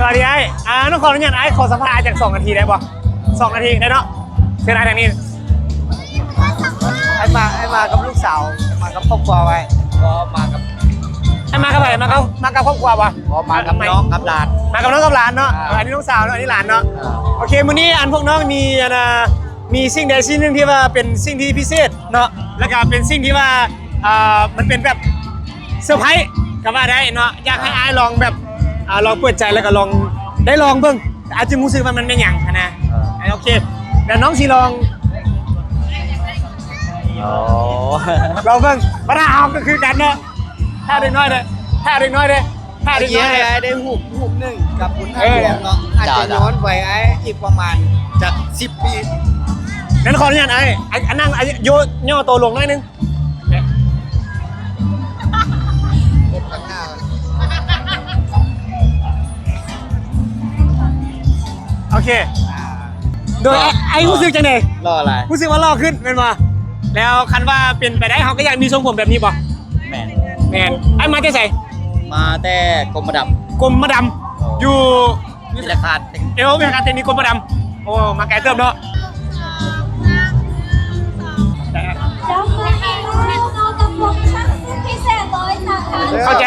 ສະບາຍດີອ້າຍ. ອ່າ ນ້ອງຂໍອະນຸຍາດອ້າຍ ຂໍສຳພາດອ້າຍຈັກສອງນາທີໄດ້ບໍ່? ສອງນາທີໄດ້ເນາະ. ເຊີນອ້າຍທາງນີ້. ອ້າຍມາ ອ້າຍມາກັບລູກສາວ ມາກັບຄອບຄົວໄວ້? ບໍ່ ມາກັບ ອ້າຍມາກັບໃຜ? ມາກັບ ມາກັບຄອບຄົວບໍ່? ບໍ່ ມາກັບນ້ອງກັບຫຼານ. ມາກັບນ້ອງກັບຫຼານເນາະ. ອ່າ ເອີ ອັນນີ້ນ້ອງສາວເນາະ ອັນນີ້ຫຼານເນາະ. ອ່າ ໂອເຄ ມື້ນີ້ອັນພວກນ້ອງມີອັນ ອ່າ ມີສິ່ງໃດສິ່ງໜຶ່ງທີ່ວ່າເປັນສິ່ງທີ່ພິເສດເນາະ ແລ້ວກໍເປັນສິ່ງທີ່ວ່າ ອ່າ ມັນເປັນແບບເຊີໄພກໍວ່າໄດ້ເນາະ. ຢາກໃຫ້ອ້າຍລອງແບບ ອ່າ ລອງເປີດໃຈ ແລ້ວກໍລອງ ໄດ້ລອງເບິ່ງ ອາດຈະຮູ້ສຶກວ່າມັນແມ່ນຫຍັງຫັ້ນນະ. ເອີ ໂອເຄ ດຽວນ້ອງຊິລອງ ອໍ ລອງເບິ່ງ. ບັນຫາເຮົາກໍຄືກັນເນາະ ຖ້າເດັກນ້ອຍເດ້ ຖ້າເດັກນ້ອຍເດ້ ຖ້າເດັກນ້ອຍເດ້ ໄດ້ຮູບ ຮູບໜຶ່ງກັບບຸນທາດຫຼວງເນາະ. ເອີ ອາດຈະຍ້ອນໄວອ້າຍອີກປະມານຈັກສິບປີ. ນັ້ນຂໍອະນຸຍາດອ້າຍ ອັນນັ້ນ ໂຍ ຍໍໂຕລົງໜ້ອຍໜຶ່ງ. ໂອເຄ ໂດຍ ກໍ ອ້າຍ ອ້າຍຮູ້ສຶກຈັ່ງໃດ? ຫຼໍ່ຫຼາຍ. ຮູ້ສຶກວ່າຫຼໍ່ຂຶ້ນແມ່ນບໍ່? ແລ້ວຄັນວ່າເປັນໄປໄດ້ ເຮົາກໍຢາກມີຊົງຜົມແບບນີ້ບໍ່? ແມ່ນ. ແມ່ນ. ອ້າຍມາແຕ່ໃສ? ມາແຕ່ກົມມະດຳ. ກົມມະດຳ ໂອ້ ຢູ່ ວິທະຍາຄານເຕັກ ເອີ ວິທະຍາຄານເຕັກນິກກົມມະດຳ. ໂອ້ ມາໄກເຕີບເນາະ. ເຂົ້າໃຈ